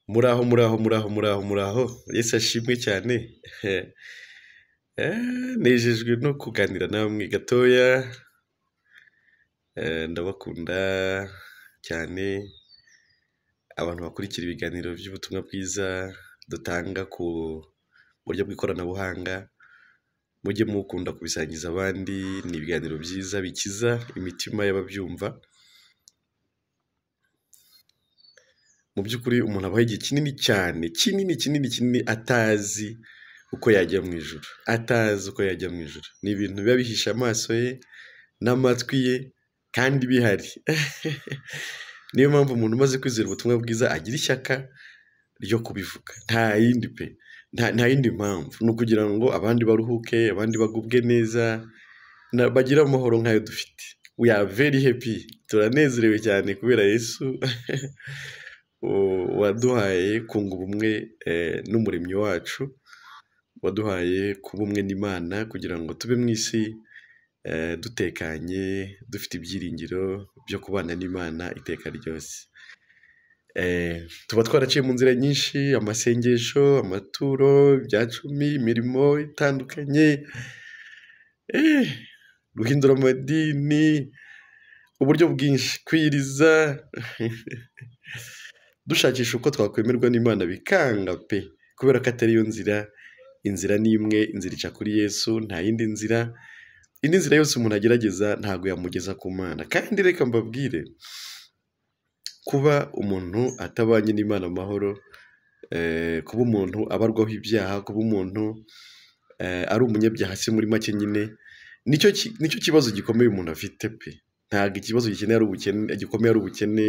Muraho muraho muraho muraho muraho, Yesu ashimwe cyane. Nejejwe no kuganira namwe gatoya, ndabakunda cyane, abantu bakurikira ibiganiro by'ubutumwa bwiza dutanga ku buryo bw'ikoranabuhanga, mujye mukunda kubisangiza abandi, ni ibiganiro byiza bikiza imitima y'ababyumva. Mu by'ukuri umuntu abaho igihe kinini cyane, kinini kinini kinini atazi uko yajya mu ijuru, atazi uko yajya mu ijuru. Ni ibintu biba bihishe amaso ye n'amatwi ye kandi bihari. Niyo mpamvu umuntu umaze kwizera ubutumwa bwiza agira ishyaka ryo kubivuga, nta yindi pe, nta yindi mpamvu, ni ukugira ngo abandi baruhuke, abandi bagubwe neza, bagire amahoro nk'ayo dufite. We are very happy, turanezerewe cyane kubera Yesu waduhaye kunga ubumwe n'umuremyi wacu, waduhaye kuba umwe n'Imana kugira ngo tube mu isi dutekanye, dufite ibyiringiro byo kubana n'Imana iteka ryose. Tuba twaraciye mu nzira nyinshi, amasengesho, amaturo, ibyacumi, imirimo itandukanye, guhindura amadini, uburyo bwinshi, kwiriza, dushakisha uko twakwemerwa n'Imana bikanga pe, kubera ko atari yo nzira. Inzira ni imwe, inzira ica kuri Yesu, nta yindi nzira. Indi nzira yose umuntu agerageza ntabwo yamugeza ku Mana. Kandi reka mbabwire, kuba umuntu atabanye n'Imana amahoro, kuba umuntu abarwaho ibyaha, kuba umuntu ari umunyabyaha se muri make nyine, nicyo kibazo gikomeye umuntu afite pe. Ntabwo ikibazo gikeneye ari ubukene, gikomeye ari ubukene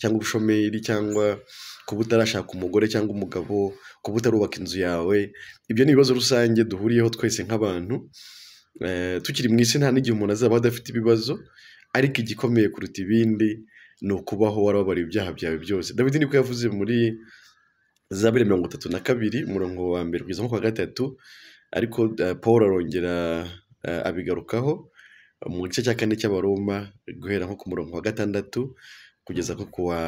cyangwa ubushomeri cyangwa kuba utarashaka umugore cyangwa umugabo, kuba utarubaka inzu yawe. Ibyo ni ibibazo rusange duhuriyeho twese nk'abantu. Tukiri mu isi nta n'igihe umuntu azaba adafite ibibazo, ariko igikomeye kuruta ibindi ni ukubaho warababariwe ibyaha byawe byose. Dawidi niko yavuze muri Zaburi 32 umurongo wa 1 kugeza ku wa 3, ariko Paul arongera abigarukaho mu gice cya 4 cy'Abaroma guhera nko ku murongo wa 6 kugeza nko ku wa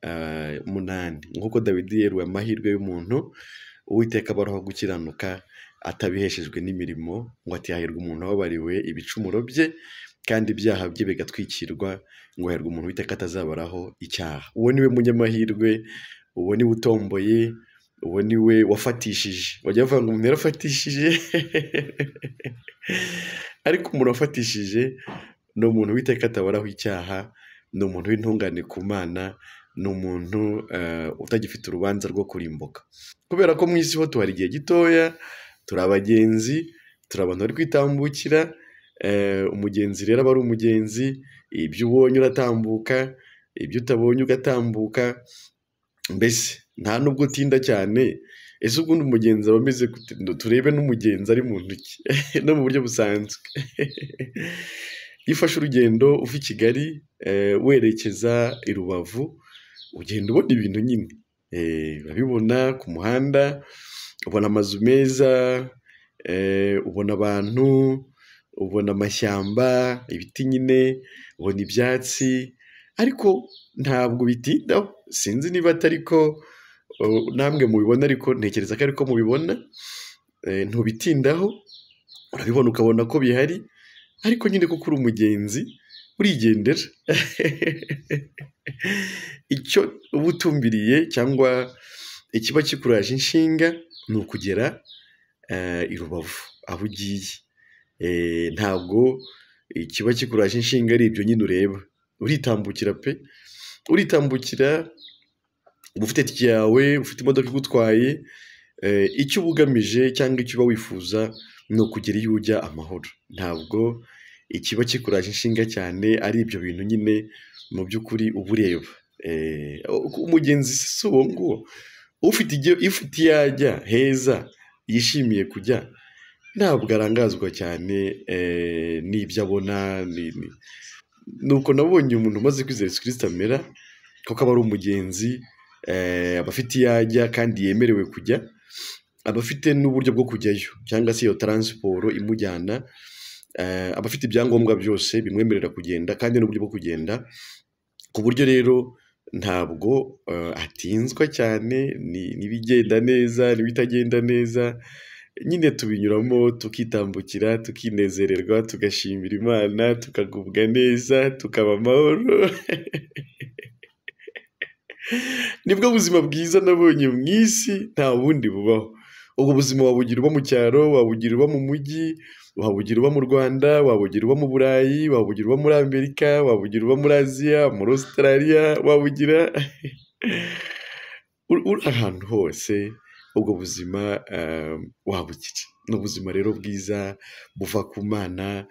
8. Nk'uko Dawidi yeruye amahirwe y'umuntu, Uwiteka abaraho gukiranuka atabiheshejwe n'imirimo, ngo atihahirwa umuntu wababariwe ibicumuro bye kandi ibyaha bye bigatwikirwa, ngo hahirwa umuntu Uwiteka atazabaraho icyaha. Uwo niwe munyamahirwe, uwo niwe utomboye, uwo niwe wafatishije. Bajya bavuga ngo umuntu yarafatishije, ariko umuntu wafatishije ni umuntu Uwiteka atabaraho icyaha, ni umuntu w'intungane ku Mana, ni umuntu utagifite urubanza rwo kurimbuka. Kubera ko mu isi ho tuhari igihe gitoya, turi abagenzi, turi abantu bari kwitambukira. Umugenzi rero aba ari umugenzi, ibyo ubonye uratambuka, ibyo utabonye ugatambuka, mbese nta nubwo utinda cyane. Ese ubundi umugenzi aba ameze gute? Turebe n'umugenzi ari mu ntoki no mu buryo busanzwe. Iyo ufashe urugendo uva i Kigali werekeza i Rubavu, ugenda ubona ibintu nyine, urabibona ku muhanda, ubona amazu meza, ubona abantu, ubona amashyamba, ibiti nyine, ubona ibyatsi, ariko ntabwo bitindaho. Sinzi niba atari ko namwe mubibona, ariko ntekereza ko ariko mubibona. Ntubitindaho, urabibona ukabona ko bihari, ariko nyine kuko uri umugenzi urigendera. Icyo uba utumbiriye cyangwa ikiba kikuraje inshinga ni ukugera i Rubavu aho ugiye. Ntabwo ikiba kikuraje inshinga ari ibyo nyine ureba, uritambukira pe, uritambukira, uba ufite itike yawe, ufite imodoka igutwaye. Icyo uba ugamije cyangwa icyo uba wifuza ni ukugera iyo ujya amahoro. Ntabwo ikiba kikuraje inshinga cyane ari ibyo bintu nyine mu by'ukuri uba ureba. Umugenzi si uwo nguwo, ufite iyo ajya heza yishimiye kujya, ntabwo arangazwa cyane n'ibyo abona. Nuko nabonye umuntu umaze kwizera Yesu Kristo amera, kuko aba ari umugenzi, aba afite iyo ajya kandi yemerewe kujya, aba afite n'uburyo bwo kujyayo cyangwa se iyo taransiporo imujyana, aba afite ibyangombwa byose bimwemerera kugenda kandi n'uburyo bwo kugenda, ku buryo rero Ntabwo atinzwa cyane n'ibigenda neza n'ibitagenda neza, nyine tubinyuramo tukitambukira, tukinezererwa, tugashimira Imana, tukagubwa neza, tukaba amahoro. Nibwo buzima bwiza nabonye mu isi, nta bundi bubaho. Ubwo buzima wabugira uba mu cyaro, wabugira uba mu mujyi, wabugira uba mu Rwanda, wabugira uba mu Burayi, wabugira uba muri Amerika, wabugira uba muri Aziya, muri Australia, wabugira uri ahantu hose, ubwo buzima wabugira. Ni ubuzima rero bwiza buva ku Mana,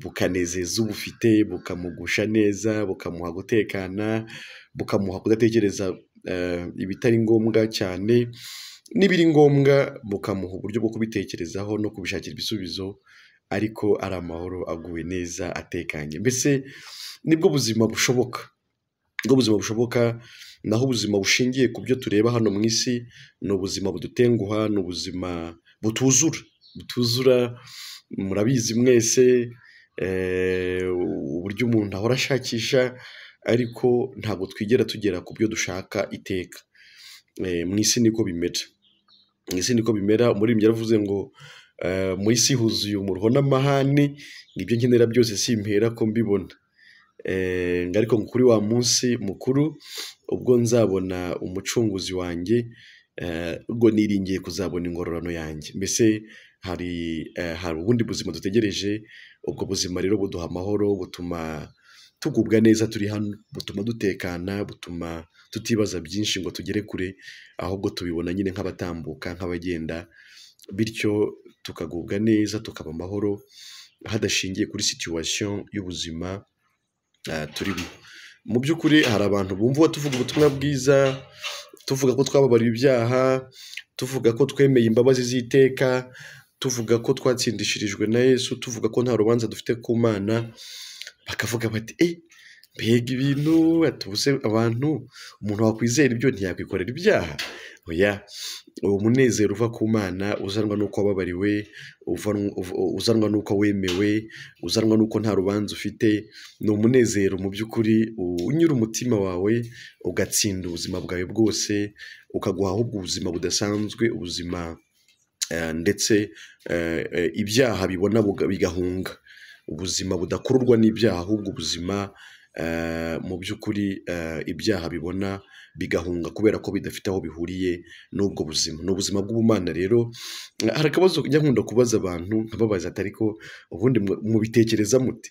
bukanezeza ubufite, bukamugusha neza, bukamuha gutekana, bukamuha kudatekereza ibitari ngombwa cyane, n'ibiri ngombwa bukamuha uburyo bwo kubitekerezaho no kubishakira ibisubizo, ariko ari amahoro aguwe neza atekanye. Mbese nibwo buzima bushoboka, nibwo buzima bushoboka. Naho ubuzima bushingiye ku byo tureba hano mu isi ni ubuzima budutenguha, ni ubuzima butuzura, butuzura. Murabizi mwese uburyo umuntu ahora ashakisha, ariko ntabwo twigera tugera ku byo dushaka iteka. Mu isi niko bimera, mu isi niko bimera. Umuririmbyi yaravuze ngo mu isi huzuye umuruho n'amahane, ibyo nkenera byose simpera ko mbibona. Ariko kuri wa munsi mukuru ubwo nzabona umucunguzi wanjye, ubwo niringiye kuzabona ingororano yanjye. Mbese hari ubundi buzima dutegereje. Ubwo buzima rero buduha amahoro, butuma tugubwa neza turi hano, butuma dutekana, butuma tutibaza byinshi ngo tugere kure, ahubwo tubibona nyine nk'abatambuka, nk'abagenda, bityo tukagubwa neza, tukaba amahoro, hadashingiye kuri situation y'ubuzima turimo. Mu by'ukuri hari abantu bumva tuvuga ubutumwa bwiza, tuvuga ko twababariwe ibyaha, tuvuga ko twemeye imbabazi z'iteka, tuvuga ko twatsindishirijwe na Yesu, tuvuga ko nta rubanza dufite ku Mana, bakavuga bati mbega ibintu atubuse abantu, umuntu wakwizera ibyo ntiyakwikorera ibyaha. Oya, uwo munezero uva ku Mana uzanwa n'uko wababariwe, uzanwa n'uko wemewe, uzanwa n'uko nta rubanza ufite, ni umunezero mu by'ukuri unyura umutima wawe, ugatsinda ubuzima bwawe bwose, ukaguha ahubwo ubuzima budasanzwe, ubuzima ndetse ibyaha bibona bigahunga, ubuzima budakururwa n'ibyaha, ahubwo ubuzima mu by'ukuri ibyaha bibona bigahunga kubera ko bidafite aho bihuriye n'ubwo buzima. Ni ubuzima bw'ubumana. Rero hari akabazo njya nkunda kubaza abantu, nkababaza ati ariko ubundi mubitekereza mute?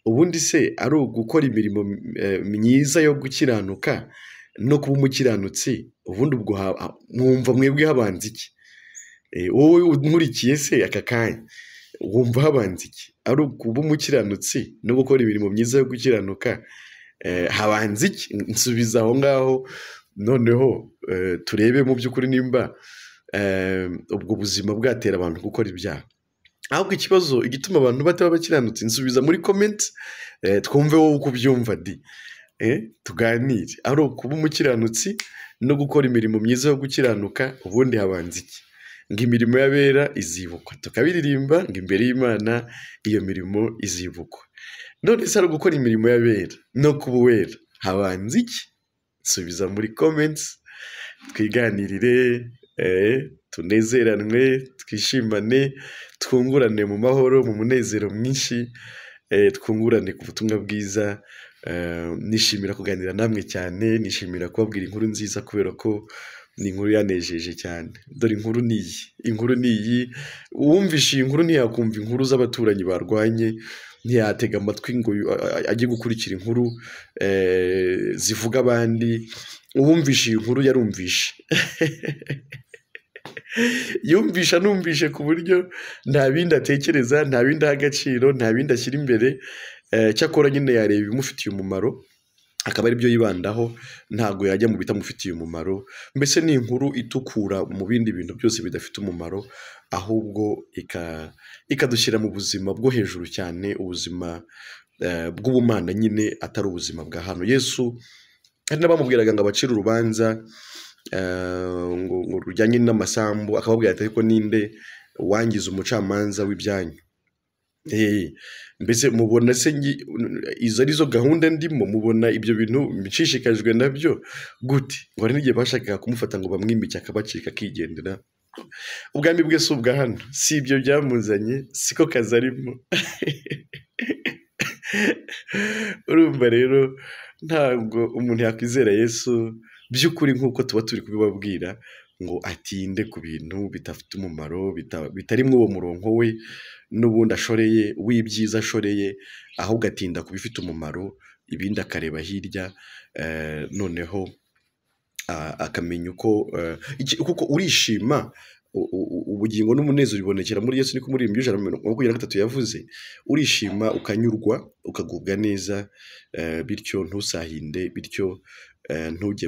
Ubundi se ari ugukora imirimo myiza yo gukiranuka no kuba umukiranutsi, ubundi ubwo mwumva mwebwe habanza iki? Wowe unkurikiye se aka kanya wumva habanza iki? Ari ukuba umukiranutsi no gukora imirimo myiza yo gukiranuka, habanza iki? Nsubiza aho ngaho, noneho turebe mu by'ukuri nimba ubwo buzima bwatera abantu gukora ibyaha. Ahubwo ikibazo igituma abantu bataba abakiranutsi, nsubiza muri comment, twumve wowe uko ubyumva di, tuganire. Ari ukuba umukiranutsi no gukora imirimo myiza yo gukiranuka, ubundi habanza iki? Ngo imirimo y'abera izibukwa, tukabiririmba ngo imbere y'Imana iyo mirimo izibukwa. None se ari ugukora imirimo y'abera no kuba uwera habanza iki? Nsubiza muri comments, twiganirire, tunezeranwe, twishimane, twungurane mu mahoro, mu munezero mwinshi, twungurane ku butumwa bwiza. Nishimira kuganira namwe cyane, nishimira kubabwira inkuru nziza kubera ko ni inkuru yanejeje cyane. Dore inkuru ni iyi, inkuru ni iyi. Uwumvishe iyi nkuru ntiyakumva inkuru z'abaturanyi barwanye, ntiyatega amatwi ngo ajye gukurikira inkuru zivuga abandi. Uwumvishe iyi nkuru yarumvishe, yumvisha anumvishe ku buryo nta bindi atekereza, nta bindi aha agaciro, nta bindi ashyira imbere. Cyakora nyine yareba ibimufitiye umumaro akaba aribyo yibandaho, ntabwo yajya mu bitamufitiye umumaro. Mbese ni inkuru itukura mu bindi bintu byose bidafite umumaro, ahubwo ikadushyira mu buzima bwo hejuru cyane, ubuzima bw'ubumana nyine, atari ubuzima bwa hano. Yesu hari n'abamubwiraga ngo abacire urubanza ngo rujyanye n'amasambu, akababwira ati ariko ninde wangiza umucamanza w'ibyanyu? Mbese mubona se izo arizo gahunda ndimo, mubona ibyo bintu nshishikajwe nabyo gute? Ngo hari n'igihe bashakaga kumufata ngo bamwimike akabacika akigendera. Ubwami bwe si ubwa hano, si ibyo byamuzanye, siko kazi arimo. Urumva rero ntabwo umuntu yakwizera Yesu by'ukuri nk'uko tuba turi kubibabwira ngo atinde ku bintu bidafite umumaro, bitari muri uwo murongo we n'ubundi ashoreye, w'ibyiza ashoreye, ahubwo atinda ku bifite umumaro, ibindi akareba hirya, noneho akamenya uko kuko urishima ubugingo n'umunezero bibonekera muri Yesu, niko umuririmbyi w'ijana na 123 yavuze. Urishima ukanyurwa ukagubwa neza, bityo ntusahinde, bityo ntujye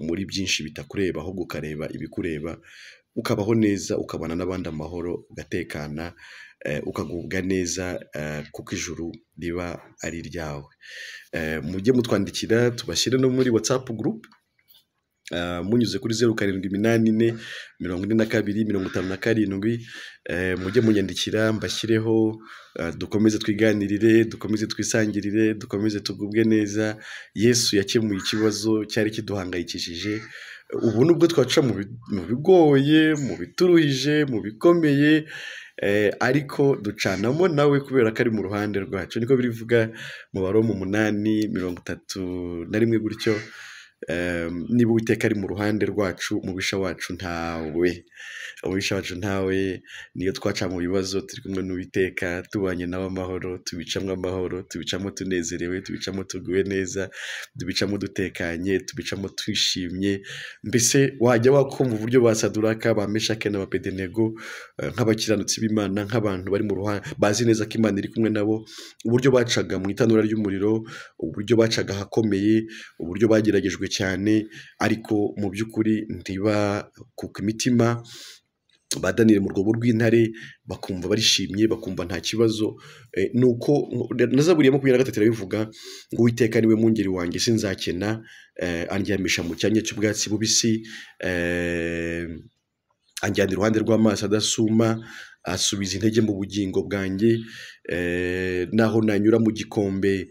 muri byinshi bitakureba, ahubwo ukareba ibikureba, ukabaho neza, ukabana n'abandi amahoro, ugatekana, ukagubwa neza, kuko ijuru riba ari iryawe. Mujye mutwandikira tubashyire no muri WhatsApp group, munyuze kuri 0 7 8 4 42 57, mujye munyandikira mbashyireho, dukomeze twiganirire, dukomeze twisangirire, dukomeze tugubwe neza. Yesu yakemuye ikibazo cyari kiduhangayikishije. Ubu nubwo twaca mu bigoye, mu bituruhije, mu bikomeye, ariko ducanamo nawe kubera ko ari mu ruhande rwacu. Niko birivuga mu Baroma 8:31 gutyo. Niba Uwiteka ari mu ruhande rwacu, umubisha wacu ntawe, umubisha wacu ntawe. Niyo twaca mu bibazo turi kumwe n'Uwiteka, tubanye nawe amahoro, tubicamo amahoro, tubicamo tunezerewe, tubicamo tuguwe neza, tubicamo dutekanye, tubicamo twishimye. Mbese wajya wakumva uburyo ba Saduraka, ba Meshake na ba Abedenego, nk'abakiranutsi b'Imana, nk'abantu bari mu ruhande, bazi neza ko Imana iri kumwe nabo, uburyo bacaga mu itanura ry'umuriro, uburyo bacaga ahakomeye, uburyo bageragejwe cyane, ariko mu by'ukuri ntibakuka imitima. Ba Daniyeli mu rwobo rw'intare bakumva barishimye, bakumva nta kibazo. Nuko na Zaburi ya 23 irabivuga ngo Uwiteka niwe mwungeri wanjye sinzakena, andyamisha mu cyanya cy'ubwatsi bubisi, anjyana iruhande rw'amazi adasuma, asubiza intege mu bugingo bwanjye, naho nanyura mu gikombe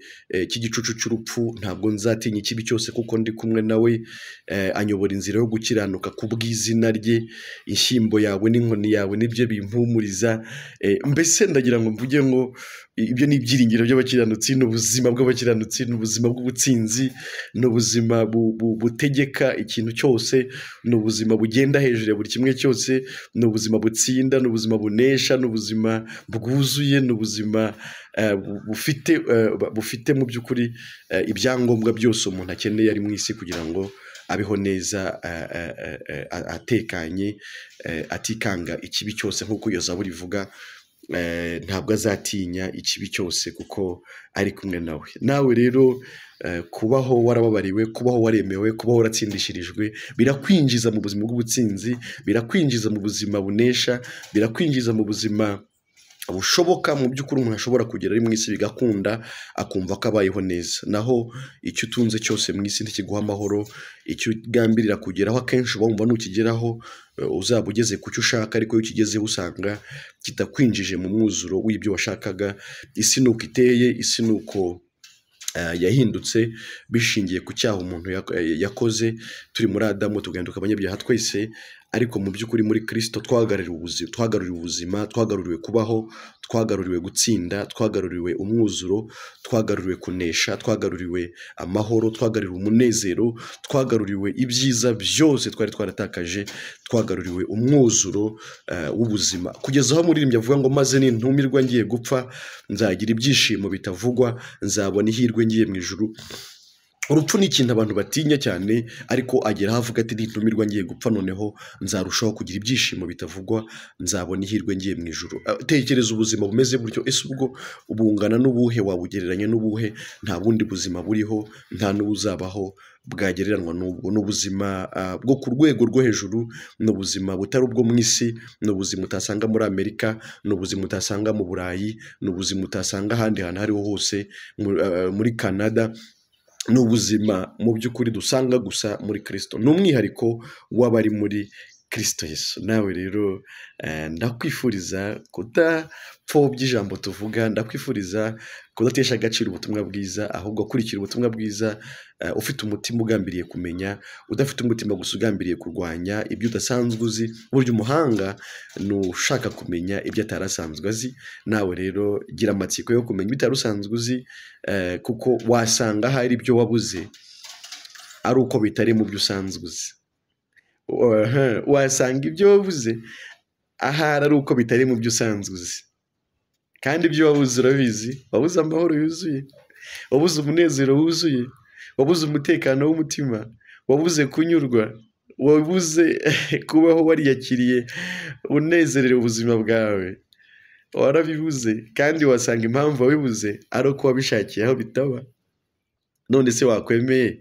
cy'igicucu cy'urupfu ntabwo nzatinya ikibi cyose kuko ndi kumwe nawe, anyobora inzira yo gukiranuka ku bw'izina rye, inshyimbo yawe n'inkoni yawe nibyo bimpumuriza. Mbese ndagira ngo mvuge ngo ibyo ni ibyiringiro by'abakiranutsi, ni ubuzima bw'abakiranutsi, ni ubuzima bw'ubutsinzi, ni ubuzima butegeka ikintu cyose, ni ubuzima bugenda hejuru ya buri kimwe cyose, ni ubuzima butsinda, ni ubuzima bunesha, ni ubuzima bwuzuye, ni ubuzima bufite mu by'ukuri ibyangombwa byose umuntu akeneye ari mu isi kugira ngo abeho neza, atekanye, atikanga ikibi cyose nk'uko iyo zaburi ivuga. Ntabwo azatinya ikibi cyose kuko ari kumwe nawe. Nawe rero kubaho warababariwe, kubaho waremewe, kubaho waratsindishirijwe, birakwinjiza mu buzima bw'ubutsinzi, birakwinjiza mu buzima bunesha, birakwinjiza mu buzima bushoboka mu by'ukuri umuntu ashobora kugera ari mu isi bigakunda, akumva ko abayeho neza. Naho icyo utunze cyose mu isi ntikiguha amahoro, icyo ugambirira kugeraho akenshi uba wumva nukigeraho uzaba ugeze ku cyo ushaka, ariko iyo ukigezeho usanga kitakwinjije mu mwuzuro w'ibyo washakaga. Isi ni uko iteye, isi ni uko yahindutse bishingiye ku cyaha umuntu yakoze. Turi muri Adamu tugahinduka abanyabyaha twese, ariko mu by'ukuri muri Kristo twagaruriwe ubuzima, twagaruriwe kubaho, twagaruriwe gutsinda, twagaruriwe umwuzuro, twagaruriwe kunesha, twagaruriwe amahoro, twagaruriwe umunezero, twagaruriwe ibyiza byose twari twaratakaje, twagaruriwe umwuzuro w'ubuzima. Kugeza aho umuririmbyi avuga ngo maze nintumirwa ngiye gupfa nzagira ibyishimo bitavugwa, nzabona ihirwe ngiye mu ijuru. Urupfu ni ikintu abantu batinya cyane, ariko agera aho avuga ati nintumirwa ngiye gupfa noneho nzarushaho kugira ibyishimo bitavugwa, nzabona ihirwe ngiye mu ijuru. Tekereza ubuzima bumeze butyo, ese ubwo bungana n'ubuhe, wabugereranya n'ubuhe? Nta bundi buzima buriho, nta n'ubuzabaho bwagereranywa n'ubwo. Ni ubuzima bwo ku rwego rwo hejuru, ni ubuzima butari ubwo mu isi, ni ubuzima utasanga muri Amerika, ni ubuzima utasanga mu Burayi, ni ubuzima utasanga ahandi hantu aho ariho hose, muri Canada. Ni ubuzima mu by'ukuri dusanga gusa muri Kristo, ni umwihariko w'abari muri Kristo Yesu. Nawe rero ndakwifuriza kudapfobya ijambo tuvuga, ndakwifuriza kudatesha agaciro ubutumwa bwiza, ahubwo kurikira ubutumwa bwiza ufite umutima ugambiriye kumenya, udafite umutima gusa ugambiriye kurwanya ibyo udasanzwe uzi. Burya umuhanga ni ushaka kumenya ibyo atari asanzwe azi. Nawe rero gira amatsiko yo kumenya ibyo utari usanzwe uzi, kuko wasanga hari ibyo wabuze ari uko bitari mu byo usanzwe uzi. Wasanga ibyo wabuze ahari ari uko bitari mu byo usanzwe uzi, kandi ibyo wabuze urabizi. Wabuze amahoro yuzuye, wabuze umunezero wuzuye, wabuze umutekano w'umutima, wabuze kunyurwa, wabuze kubaho wariyakiriye unezerewe ubuzima bwawe, warabibuze. Kandi wasanga impamvu wabibuze ari uko wabishakiye aho bitaba. None se wakwemeye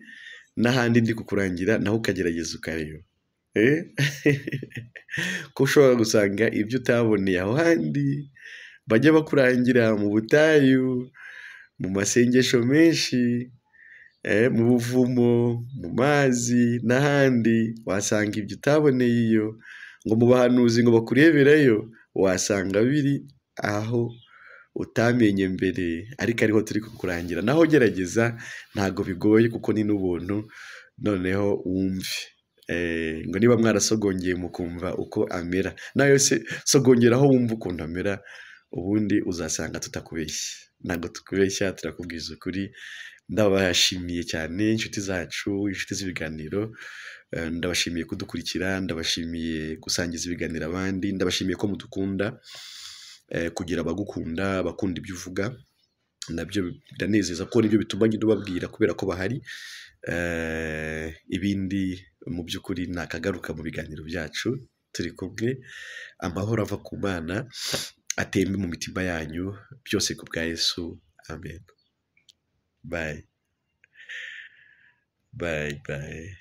n'ahandi ndi kukurangira, naho ukagerageza ukareba ko ushobora gusanga ibyo utaboneye aho handi bajya bakurangira mu butayu, mu masengesho menshi, mu buvumo, mu mazi n'ahandi. Wasanga ibyo utaboneye iyo ngo mu bahanuzi ngo bakureberayo, wasanga biri aho utamenye mbere, ariko ariho turi kukurangira. Naho gerageza, ntabwo bigoye kuko ni n'ubuntu. Noneho wumve ngo niba mwarasogongeye mukumva uko amera, nawe se sogongera aho wumva ukuntu amera, ubundi uzasanga tutakubeshya. Ntabwo tukubeshya, turakubwiza ukuri. Ndabashimiye cyane inshuti zacu, inshuti z'ibiganiro, ndabashimiye kudukurikira, ndabashimiye gusangiza ibiganiro abandi, ndabashimiye ko mudukunda, kugira abagukunda, abakunda ibyo uvuga, nabyo biranezeza kuko nibyo bituma nyine ubabwira kubera ko bahari. Ibindi mu by'ukuri nakagaruka mu biganiro byacu, turi kumwe. Amahoro ava ku Mana atembe mu mitima yanyu, byose ku bwa Yesu. Amen. Bye bye bye.